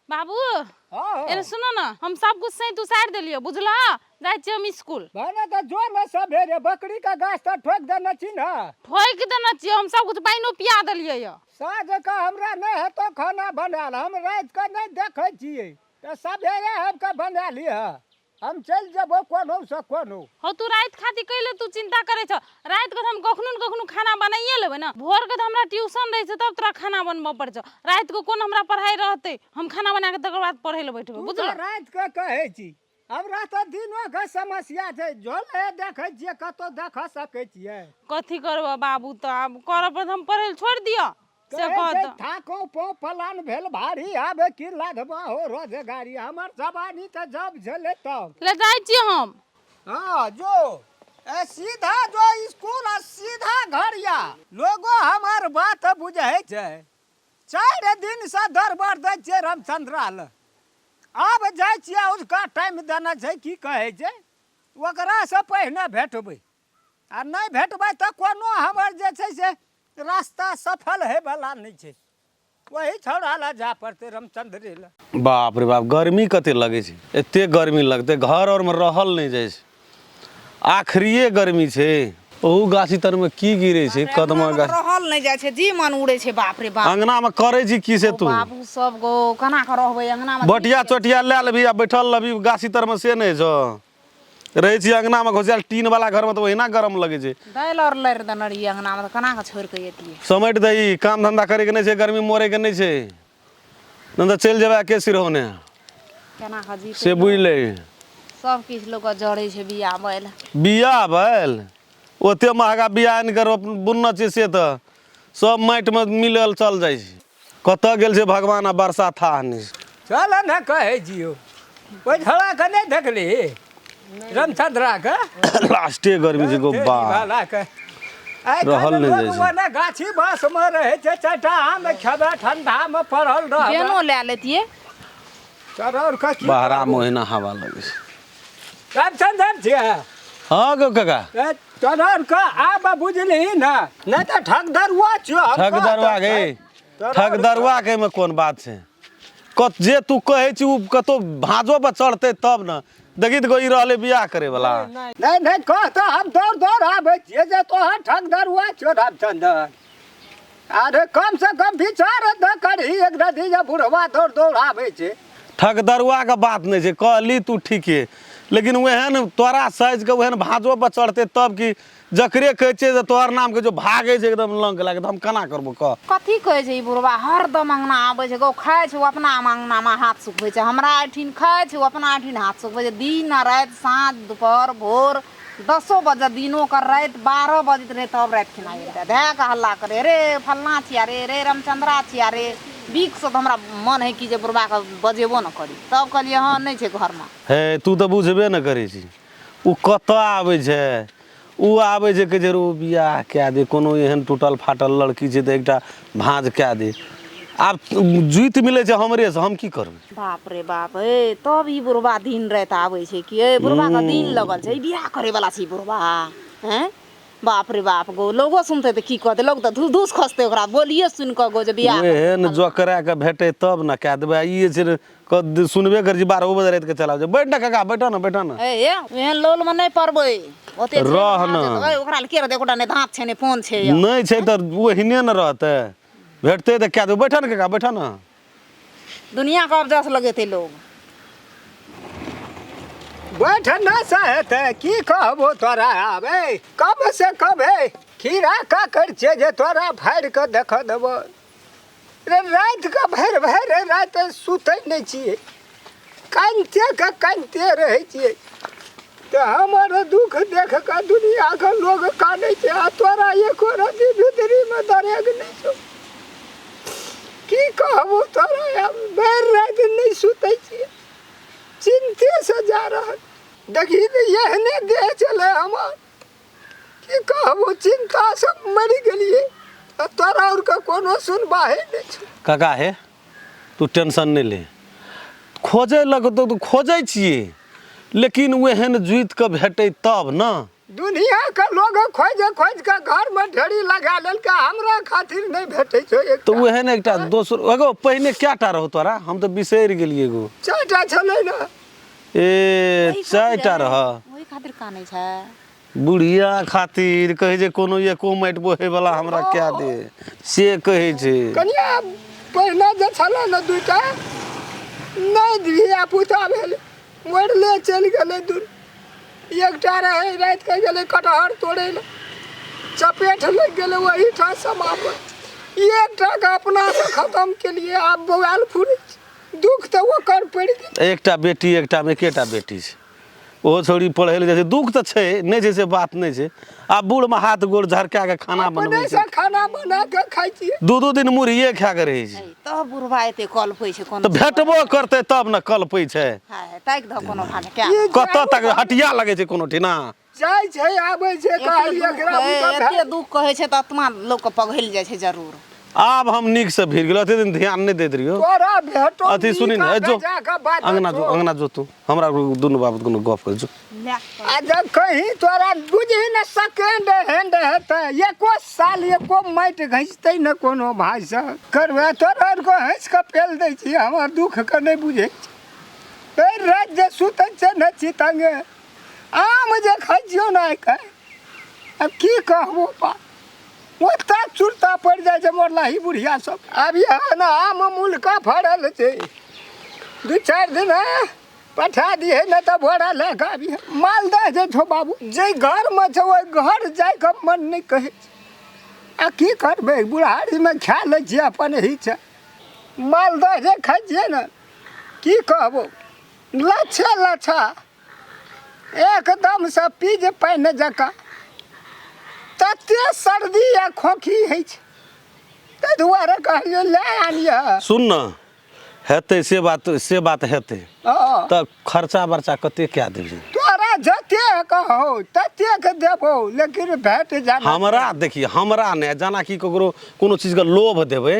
बाबू। हाँ। एने सुनो न, हम सब कुछ सही उसारि देलियो, बुझल? जाइ छियै हम स्कूल। भने तऽ जो ने सबेरे, बकरी के गाछ तऽ ठोकि देने छी ने? ठोकि देने छियै हम, सब कुछ पानिओ पिया देलियै यऽ। साँझ के हमरा नहि हेतौ खाना बनायल, हम राति के नहि देखै छियै, तऽ सबेरे आबि कऽ बना लिहऽ, हम चलि जेबो कोनो से कोनो। हौ, तू राति खातिर कैले तू चिंता करै छ? राति के तऽ हम कखनो ने कखनो खाना बनाइए लेबै ने। भोर के तऽ हमरा ट्यूशन रहै छै, तब तोरा खाना बनबऽ पड़ै छौ। राति के कोन हमरा पढ़ाइ रहतै? हम खाना बना कऽ तकर बाद पढ़ै लए बैठबै। तू बुझल? तऽ राति के कहै छी, हमरा तऽ दिनो के समस्या छै। झोले देखै छियै, कतौ देख सकै छियै? कथी करबऽ बाबू? तऽ आब करऽ पड़त, हम पढ़ै लए छोड़ि दिअ से कहै कह छै तऽ थाको पो पलान भेल भारी, आबे की लाधबा हो रोजगारी। हमर जवानी तऽ जब झेले तब ले जाइ छियै हम। हाँ, जो ए सीधा जो स्कूल आ सीधा घर या। लोगो हमर बात बुझै छै। 4 दिन से दरबार दै छियै रामचंद्रा लए। आब जाइ छियै, उसका टाइम देना छै, की कहै छै, ओकरासँ पहिने भेटबै आ नहि भेटबै तऽ कोनो हमर जे छै से रास्ता सफल होइवला नहि छै। वही छौड़ा लए जाय पड़तै, रामचंद्रे लए। बाप रे बाप, गर्मी कते लगै छै! एते गर्मी लगतै, घर आरमे रहल नहि जाइ छै। आखरिये गर्मी छै। ओहू गाछी तरमे की गिरै छै कदमा गाछ। रहल नहि जाइ छै, जी मन उड़ै छै, बाप रे बाप। अंगनामे करै छी की से तू? बाबू सब गो, केना कऽ रहबै अंगनामे? बटिया चोटिया लए लेबही आ बैठल रहबही गाछी तरमे, से नहि छौ। रहै छी अंगनामे घुसायल। टीन वाला घरमे तऽ ओहिना गरम लगै छै। दालि आओर लड़ि देने रहियै अंगनामे, तऽ केना कऽ छोड़ि कऽ एतियै? समेट दही, काम धंधा करैके नहि छै, गर्मी मरैके नहि छै, नहि तऽ चलि जेबै के सिरौने। केना कऽ जीतै से बुझि ले। सब किछु लोक जरै छै, बिया बैल। बिया बैल ओते महगा बिया आनि कऽ रोप बुनने छियै, से तऽ सब माटिमे मिलल चल जाइ छै। कतऽ गेल छै भगवान आ वर्षा थाह नहि। चल ने, कहै छियौ, ओहि छौड़ाके नहि देखली, रामचंद्राके? लास्टे गर्मी छै गो बा। वालाके आइ रहल काल्हि नहि जाइ लोक छै। ओने गाछी बाँसमे रहै छै, चारिटा आम खेबै, ठंडामे पड़ल रहबै। बेनो लए लेतियै। चरौर के की? बहरामे ओहिना हवा लगै छै। रामचंद्र छियै? हँ गौ काका। ए, चरौर के आब बुझलिही ने, नहि तऽ ठक दरुआ छियौ हम। ठक दरुआ गे, ठक दरुआ के एहिमे कोन बात छै? कत जे तू कहै छी ओ कतौ भाँजो पर चढ़तै तब ने। देखी तऽ गो, ई रहलै बियाह करे वाला। नहि नहि, कह तऽ हम दौड़ दौड़ आबै छियै जे तोहर ठक दरुआ छियौ रामचंद्र। अरे कम से कम विचार तऽ करही एक रति जे बुढ़वा दौड़ दौड़ आबै छै। ठक दरुआके बात नहि छै, कहली तू ठीके, लेकिन ओहन तोरा साइजके ओहन भाँजो पर चढ़तै तब की। जकरे कहै छियै जे तोहर नामके जो भागै छै एकदम लंक लागे, तऽ हम केना करबो, कह? कथी कहै छै ई बुढ़वा? हरदम अङ्गना आबै छै गौ, खाइ छै, ओ अपना अङ्गनामे हाथ सुखबै छै, हमरा एहिठिन खाइ छै, ओ अपना एहिठिन हाथ सुखबै छै। दिन आ राति, साँझ दुपहर भोर, 10 बजे दिनो कर, राति 12 बजैत रहै तब राति खिना अबितै। धए कऽ हल्ला करै, रे फल्लाँ छिया रे, रे रामचन्द्रा छिया रे। बीकसँ तऽ हमरा मन हइ कि जे बुढ़बाके बजेबो ने करी। तब कहलियै, हँ, नहि छै घरमे। हे, तू तऽ बुझबे ने करै छी ओ कतऽ आबै छै। ओ आबै छै, कहै छै रो बियाह कए दे, कोनो एहन टूटल फाटल लड़की छै तऽ एकटा भाँज कए दे। आब जुति मिलै छै हमरेसँ, हम की करबै? बाप रे बाप, ए तब ई बुढ़बा दिन राति आबै छै कि? ए बुढ़बाके दिन लगल छै, ई बियाह करे वाला छै ई बुढ़बा? हैं बाप रे बाप गो, लोगो सुनतै तऽ की कहतै? लोग तऽ धूस धूस खसतै ओकरा बोलिए सुनि कऽ गो जे बियाह एहन जकरा के भेटै तब ने कए देबै। ई जे छै ने, सुनबे करै छी, 12 बजे राति के चला छै। बैठ ने काका, बैठ ने, बैठ ने। ए ए, एहन लोल में नहि पड़बै ओते छै। रह ने। ए, ओकरा लए के रहतै? एकोटा नहि धाप छै, नहि फोन छै। नहि छै तऽ ओहिने ने रहतै, भेटतै तऽ कए देबै। बैठ ने काका, बैठ ने। दुनिया के अबजस लगेतै लोग। बैठ न सहेतै, की कहबो तोरा आब। ए कब से कब हे खीरा काकड़ छै जे तोरा फाड़ि कऽ देख देबो रे। राति कऽ भरि भरि राति सुतै नहि छियै, कानिते के कानिते रहै छियै, तऽ हमर दुःख देख कऽ दुनियाके लोग कानै छै आ तोरा एको रति भीतरीमे दरेग नहि छौ। की कहबो तोरा आब, भरि राति नहि सुतै छियै, चिन्तेसँ जा रहल। देखही तऽ एहने देह छलै हमर, की कहबो, चिन्तासँ मरि गेलियै आ तोरा आरके कोनो सुनबाहे नहि छौ। काका हे, तू टेंशन नहि ले। खोजै लगतौ तऽ खोजै छियै, लेकिन ओहन जुति कऽ भेटै तब ने। दुनिया के लोग खोज खोज के घर में ढेरी लगा लेलकै, हमरा खातिर नहि भेटै छौ एकटा। तऽ उएह ने एकटा दोसर एगो। पहिने कएटा रहौ तोरा? हम तऽ बिसरि गेलियै एगो। चारिटा छलै ने। ए, चारिटा रह। ओहि खातिर कानै छै। बुढ़िया खातिर कहै छै कोनो एको माटि बोहे वाला हमरा कए दे, से कहै छै। कनिया पहिने जे छलै ने दूटा, नहि धिया पुता भेल, मरले चलि गेलै दूर। एकटा रहै, रातिके गेलै कटहर तोड़ै लए, चपेट लागि गेलै, ओहीठाम समापन। एकटाके अपनासँ खतम केलियै, आब बौआयल फुरै छै। दुःख तऽ ओकर पड़ि गेल। एकटा बेटी, एकटामे एकेटा बेटी छै, ओहो छौड़ी पढ़ै लए जाइ छै। दुःख तऽ छै, नहि छै से बात नहि छै। आब बूढ़मे हाथ गोड़ झरका कऽ खाना बनबै छै। अपनेसँ खाना बना कऽ खाइ छियै। दू दू दिन मुरहिए खा कऽ रहै छै। तब बुढ़बा एते कलपै छै कोनो तऽ भेटबो करतै तब ने कलपै छै। हाय, ताकि दह कोनो भाँज क्या। ई कतऽ तक हटिया लगै छै कोनो ठिना? जाइ छै आबै छै, कहलियै एकरा एते दुःख कहै छै तऽ आत्मा लोकके पघलि जाइ छै जरूर। आब हम नीकसँ भीड़ गेलहुँ, एते दिन ध्यान नहि दैत रहियौ। तोरा भेटो। अथी सुनी ने, जो अंगना जो, अंगना जो तू, हमरा दुनू बाबत कोनो गप कर जो। आ जब कहीं तोरा बुझही ने सेकेंड हैंड हेतै, एको साल एको माटि घिचतै ने कोनो भाइ से करबै। तोरा आरके हँसि कऽ पेल दै छी, हमर दुःखके नहि बुझै छी। भरि राति जे सुतै छै ने चितंगे, आम जे खाइ छियौ ने आइ काल्हि, आब की कहबो पा, ओतऽ चुरता पड़ि जाइ छै मरलाही बुढ़िया सब। आब इएह ने आम मुलका फड़ल छै, दू चारि दिन पठा दिहे ने तऽ बोरा लए कऽ आबिहे। मालदह जे छौ बाबू, जे घरमे छौ ओहि घर जाइके मन नहि कहै छै। आ की करबै, बुढ़ारीमे खा लै छियै अपन ही छै। मालदह जे खाइ छियै ने, की कहबो, लच्छे लच्छा एकदमसँ पीज पानि जकाँ, तते सर्दी आ खोखी होइ छै, ताहि दुआरे कहलियै लए आनियह। सुन ने, हेतै से बात, से बात हेतै। हँ। तऽ खर्चा बर्चा कते कए देबही? तोरा जतेक कहौ ततेक देबौ, लेकिन भेट जाना। हमरा देखिए, हमरा ने जेना कि ककरो कोनो चीजके लोभ देबै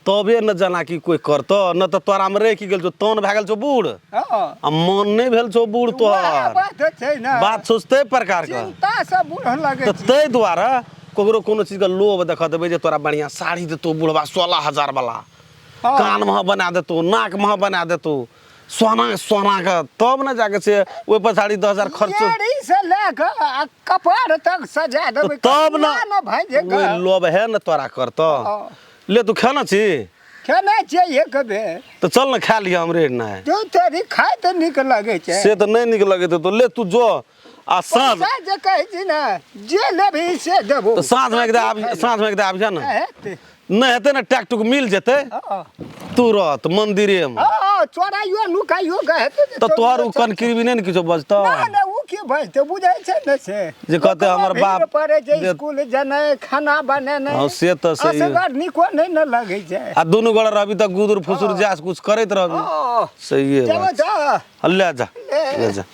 तबे ने जेना कि कोइ करतौ, न तऽ तोरामे रहि की गेल छौ? तन भए गेल छौ बूढ़ आ मन नहि भेल छौ बूढ़। वएह तोहर बात छै ने। बात सोचते प्रकारके चिन्ता से बूढ़ लगै तऽ छै। ताहि दुआरे ककरो कोनो चीजके लोभ देख देबै जे तोरा बढ़िआँ साड़ी देतौ बुढ़बा 16,000 वाला, कान मह बना देतौ, नाक मह बना देतौ सोना सोनाके, तब ने जाके से ओहि पछाड़ी 10,000 खर्च एड़ी से लए कऽ आ कपार तक सजा देबै। तब ने कनिया ने भाइ जे ओहि लोभ है ने तोरा करतौ। ले, तू खेना छी? खेने छियै एक बेर। तऽ चल ने, खा लिअ हमरे नहि। जो तोरी खाय तऽ नीक लगै छै। से तऽ नहि नीक लगैत हेतौ। ले, तू जो आ साँझ पैसा जे कहै छी ने, जे लेबही से देबो। तऽ साँझमे एक आबि, साँझमे एक आबि ने। हेतै। नहि हेतै ने, टैक टुक मिल जेतै। तुरत मंदिरेमे। हँ, चोराइयो नुकाइयो के हेतै। तऽ तोहर ओ कनकिरबी नहि ने किछो बजतौ? ना ना, उ की बजतै? बुझै छै ने से। जे कहतै हमर ओकरो बाप भीड़ पड़ै छै जे स्कूल जेनाइ, खाना बनेनाइ। हँ, से तऽ सही। असगर नीको नहि ने लगै छै। आ दुनू गोड़ा रहबी तऽ गुदुर फुसुर जास कुछ करैत रहबी। सहिए जेबो बात। तऽ ले जा, ले जा।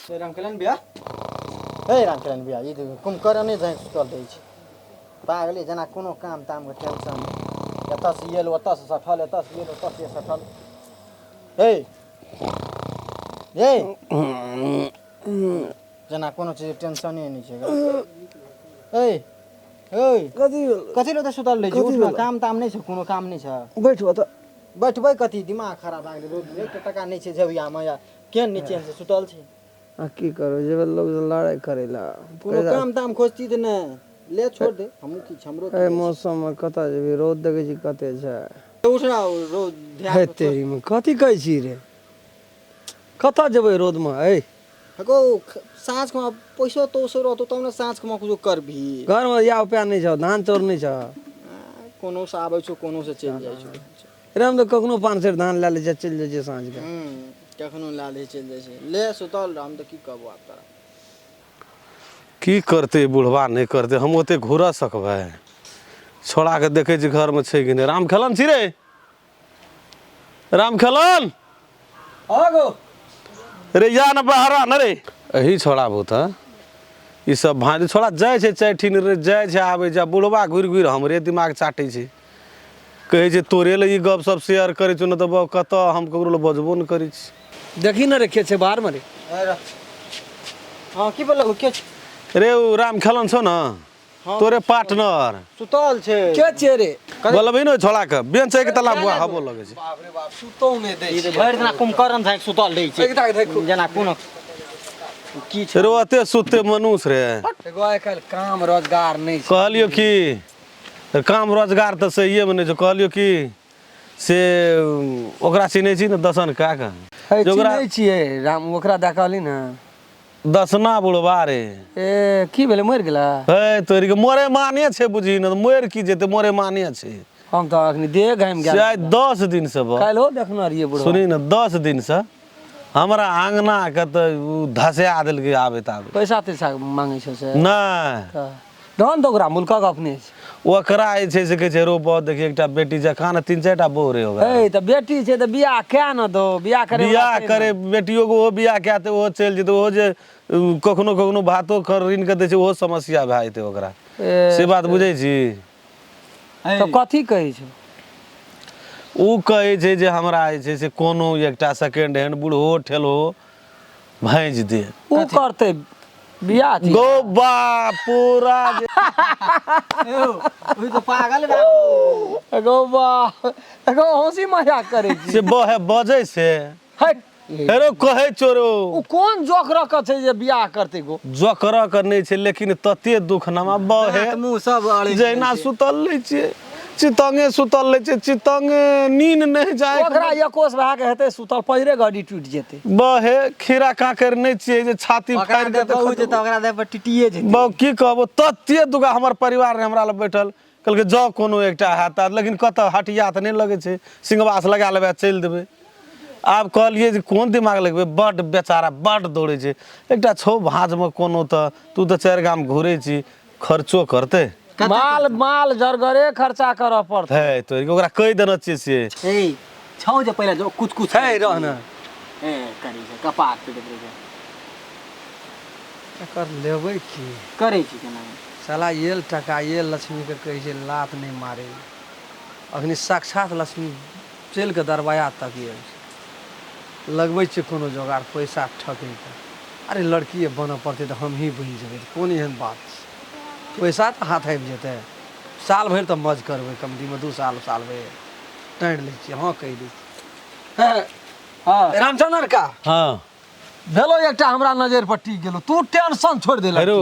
हे रामकल्याण भैया, हे रामकल्याण भैया, ई देखो कुम्भकर्ण नहि जानि सुतल रहै छै पागले जेना, कोनो काम तामके टेंशन नहि। एतऽसँ गेल ओतऽसँ सठल, एतऽसँ गेल ओतऽसँ सठल। हे हे, जेना कोनो चीजके टेंशने नहि छै। हे हे, कथी? कथी लए ओतऽ सुतल रहै छै? उठ ने, काम ताम नहि छै? कोनो काम नहि छै? बैठो तऽ। बैठबै कथी? दिमाग खराब भए गेलै। रोज एक टका नहि छै झबियामे, या केहन निचेन से सुतल छै। आ की करू, जेबै लोग से लड़ाइ करै ला। कोनो काम ताम खोजती तऽ नहि। ले, छोड़ दे, हमहूँ की हमरो एहि मौसममे कतऽ जेबही? रौद देखै छी कते छै। उठ ना रोज ध्यान हे तेरीमे, कथी कहै छी रे? कतऽ जेबै रौदमे ऐ? हगो, साँझ के पैसो तोसो रहतो तब ने साँझ के कुछो करबही। घरमे या उपाय नहि छौ, धान चाउर नहि छौ। कोनो से आबै छौ, कोनो से चलि जाइ छौ। रे, हम तऽ कखनो 5 सेर धान लए लै छियै, चलि जाइ छियै साँझके। कखनो लए लै चलि जाइ छै। ले, सुतल रह, हम तऽ की कहबो आब तोरा। की करतै बुढ़वा, नहि करतै, हम ओते घुरऽ सकबै? छोड़ाके देखै छी घरमे छै कि नहि। राम खेलन छी रे, राम खेलन। आगो। रे, या ने बहरा न रे। एही छोड़ा बहुत है ई सब भाँज। छोड़ा जाइ छै चारि ठिन रे, जाइ छै आबै छै, आ बुढ़वा घुरि घुरि हमरे दिमाग चाटै छै। कहै छै तोरे लए ई गप सब शेयर करै छौ, नहि तऽ बाउ कतऽ हम ककरो लए बजबो नहि करै छी। देखी ने रे, के छै बाहरमे रे? हाँ की बोललौ के छै? रे ओ राम खेलन छौ ने तोरे पार्टनर सुतल छै के छियै रे बोलबही ने ओहि छोड़ा के बेंच एक तला बुआ हबो लगै छै बाप रे बाप सुतो नहि दै ई तऽ भरि दिना कुम्भकर्ण झाँकि सुतल रहै छै एकटा देखू। जेना कोनो की छै रे ओते सुते मनुष्य रे एगो आइ काल्हि काम रोजगार नहि छै कहलियो कि काम रोजगार तऽ सहिएमे नहि छै कहलियो कि से ओकरा चिन्है छी ने दसन कए कऽ है, जे ओकरा चिन्है छियै राम ओकरा दए कहली ने दसना बुढ़बा रे ए की भेलै मरि गेलै हे तोरी के मोरे माने छै बुझी ने मरि की जेतै मोरे माने छै हम तऽ अखनी देह घामि से गेल आइ 10 दिन से बा काल्हिओ देखने रहियै बुढ़वा सुनी ने 10 दिन से हमरा आंगना के तऽ उ धसा देलकै आबैत आबैत पैसा तैसा मांगै छै से नहि तऽ धन तऽ ओकरा मुल्कक अपने छै ओकरा जे छै से कहै छै रो बहुत देखिए एकटा बेटी छै कहाँ ने 3 4 टा बहु रे ओकरा हे तऽ बेटी छै तऽ बियाह कए ने दो बियाह करे बियाह करे बेटियो के ओहो बियाह कए तऽ ओहो चलि जेतै ओहो जे कखनो कखनो भातो खर ऋण के दै छै ओहो समस्या भए जेतै ओकरा से बात बुझै छी तऽ कथी कहै छौ ओ कहै छै जे हमरा जे छै से कोनो एकटा सेकेंड हैंड बूढ़ो ठेलहो भैंस दे ओ करतै बियाह छी गो बा पूरा जे ओहि तऽ पागल भए गो बा एगो हँसी मजाक करै छी से बहे बजै से हट हेरो कहै चोरो ओ कोन जोख रखऽ छै जे बियाह करतै गो जोकर के नहि छै लेकिन तते दुख नमा बहे मुँह सब अड़ै जहिना सुतल लै छियै चितंगे सुतल लै छियै चितंगे नीन नहि जाय ओकरा एकोस भए के हेतै सुतल पजरे गाड़ी टूटि जेतै बहे खीरा कांकर नहि छियै जे छाती ओकरा फाड़ि देह देतै पर जेतै ओकरा देह पर टिटिए जेतै बौ की कहबो तते दुगा हमर परिवार हमरा लग बैठल कहलकै जाउ कोनो एकटा हैत लेकिन कतऽ हटिया तऽ नहि लगै छै सिंहवास लगा लेबै आ चलि देबै आब कहलियै जे कोन दिमाग लगबै बड्ड बेचारा बड्ड दौड़ै छै एकटा छौ भाँजमे कोनो तऽ तू तऽ 4 गाम घुरै छी खर्चो करतै माल माल जरगरे खर्चा करऽ पड़तै है तो ओकरा कहि देने छियै से ए छौ जे पहिले जो कुछ कुछ है रह ने ए करै छै कपार पीटैत रहै छै एकर लेबै की करै छी केना साला एल टका एल लक्ष्मीके कहै छै लात नहि मारै अखनी साक्षात लक्ष्मी चलि कऽ दरवाजा तक आयल छै लगबै छियै कोनो जोगाड़ पैसा ठकैके अरे लड़किए बनऽ पड़तै तऽ हमही बनि जेबै कोन एहन बात छै पैसा तऽ हाथ आबि जेतै साल भरि तऽ मौज करबै कमतीमे 2 साल साल भरि टाँड़ि लै छियै हँ कहि दै छियै हँ रामचन्द्र का हँ भेलो एकटा हमरा नजर पर टिक गेलो तू टेंशन छोड़ दे हेरो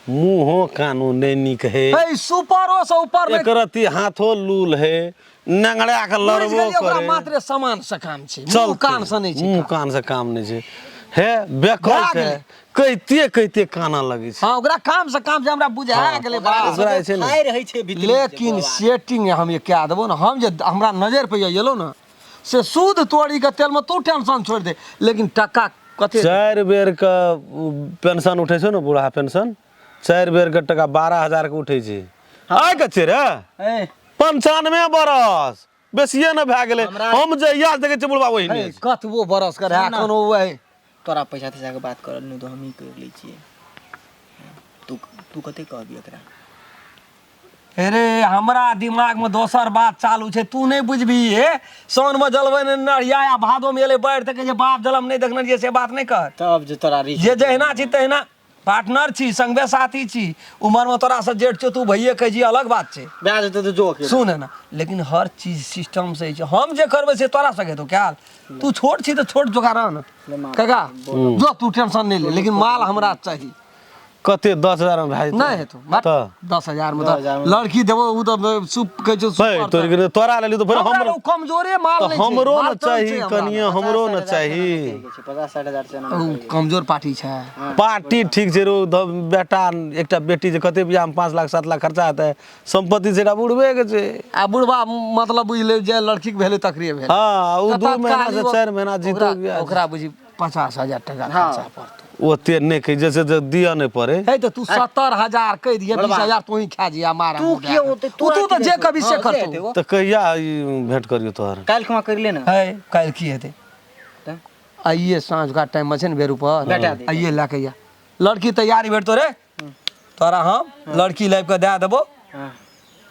मुँहो कानो नहि नीक है हे सुपरो से ऊपर एक रत्ती हाथो लूल है नंगड़ा के लड़बो ओकरा करे मात्र सामान से काम छै चल मुँह कान से नहि छै मुँह कान से काम नहि छै हे बेकल भए छै गेलै। कहिते कहिते काना लगै छै हँ ओकरा काम से काम छै हमरा बुझा गेलै बा ओकरा जे छै ने खाइ रहै छै भीतरी लेकिन सेटिंग हम जे कए देबो ने हम जे हमरा नजर पे एलो ने से सूद तोड़ी के तेल में तू टेंशन छोड़ दे लेकिन टका कते 4 बेर के पेंशन उठै छै ने बूढ़ा पेंशन 4 बेर के टका 12,000 के उठै छै आइ के छै रे ए 95 बरस बेसिए ने भए गेलै हम जहिया देखै छियै बुढ़बा ओहिने हे, कतबो बरस कर है कोनो वही तोरा पैसा तैसा के बात करल नहि तऽ हमही कर लै छियै तू तू कते कहबी एकरा अरे हमरा दिमाग में दोसर बात चालू छै तू नहीं बुझबी हे साउन में जलबै ने नरिया आ भादो में एलै बाढ़ि तऽ कहै छै बाप जलम नहीं देखने रहियै से बात नहीं कह तब जे तोरा रिस जे जहिना छी तहिना पार्टनर छी संगबे साथी छी उमर में तोरा से जेठ छौ तू भैये कहै छी अलग बात छै भए जेतौ तऽ जो अकेले। सुन ने लेकिन हर चीज सिस्टम से छै हम जे करबै से तोरा सके तो क्या तू छोट छी तऽ छोट जोका रह ने काका जो तू टेंशन नहीं ले लेकिन माल हमरा चाही कते 10,000 में भए जेतै नहीं हेतौ मत तऽ 10,000 में तऽ लड़की देबो उ तऽ सुप कहै छै हे सुपर तोरी के तोरा लेली तऽ फेर हमरा हमरो उ कमजोरे माल तऽ नहि छै हमरो माल ने तंग चाही छै हमरा कनिए हमरो ने चाही 50-60 हजार से लग। उ कमजोर पार्टी छै पार्टी ठीक छै रो बेटा एकटा बेटी छै कते बियाह में 5 लाख 7 लाख खर्चा हेतै सम्पत्ति छै बुढ़बे के छै आ बुढ़बा मतलब बुझि ले जे लड़की के भेलै तकरे भेलै हाँ उ 2 महीना से तत्काल 4 महीना जीतो ओकरा ओकरा बुझी 50,000 टका खर्चा पड़तौ ओते नहि कहै जैसे जे दिअ नहि पड़े हे तऽ तू 70,000 कहि दिहे 20,000 तू ही खा जिया मारा तू किया ओते तू तऽ जे कभी से करतौ तऽ कहिया ई भेंट करियौ तोहर काल्हि खुमा करि ले ने है काल्हि की हेतै तऽ? आइए साँझका टाइममे छै ने बेर ऊपर भेटा दे। आइए लए के या लड़की तैयारी भेटतो रे तोरा हम लड़की लाबि कऽ दए देबो हाँ।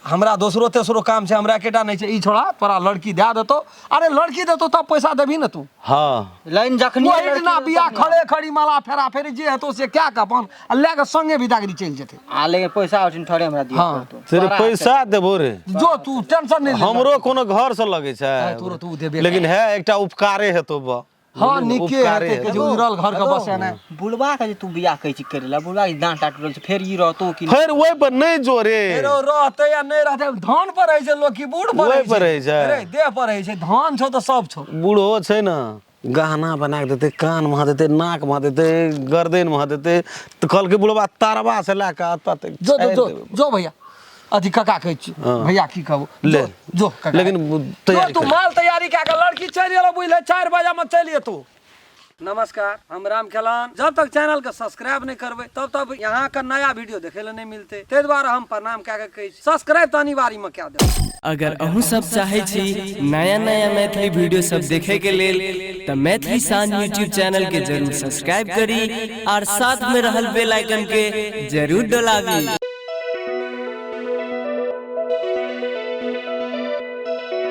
हमरा दोसरो तेसरो काम छै, हमरा एकेटा नहि छै। ई छोड़ा तोरा लड़की दए देतौ। अरे लड़की देतौ तब पैसा देबही ने तू? हाँ। लाइन जखनी ओहि दिना बियाह खड़े खड़ी माला फेरा फेरी जे हेतौ से कए के अपन आ लए के संगे विदागरी चलि जेतै। आ लेकिन पैसा ओठिन थोड़े हमरा दिअ हाँ। पड़तौ। तेरे पैसा देबो रे। जो तू टेंशन नहि ले। हमरो कोनो घर से लगै छै। तोरो तू देबे। लेकिन है एकटा उपकारे हेतौ बा। हाँ, नीके उपकारे हेतै के जे हेतौ। उजरल घर के बसेनाइ। बुढ़बा के जे तू बियाह कहै छी करै ला, बुढ़बा के दाँत टाट टूटल छै, फेर ई रहतो कि फेर ओहि पर नहि जोरे। फेरो रहतै या नहि रहतै, धान पर रहै छै लोक की बूढ़ पर ओहि रहै पर रहै छै। अरे देह पर रहै छै, धान छौ तऽ सब छौ। बूढ़ो छै ने, गहना बना के देतै, कान मे देतै, नाक मे देतै, गर्दन मे देतै, तऽ कहलकै बुढ़बा तरवा से लए कऽ एतऽ तक जो जो छाड़ि जो देबै। जो भैया, अथी काका कहै छी। हाँ। भैया की कहबो। ले। जो जो काका। लेकिन तैयारी जो तू कर। माल तैयारी कए के लड़की चलि एलौ बुझले, 4 बजे मे चलि एतौ। नमस्कार, हम राम खेलान। जब तक चैनल के सब्सक्राइब नहीं करबै तब तक यहाँ के नया वीडियो देखे ला नहीं मिलते, ताहि दुआरे हम प्रणाम कए के कहै छी सब्सक्राइब तऽ अनिवार्य में कए देबै। अगर अहूँ सब चाहे छी नया नया मैथिली वीडियो सब देखे के लेल तऽ मैथिली शान यूट्यूब चैनल के जरूर सब्सक्राइब करी और साथ में रहल बेल आइकन के जरूर डोलाबी।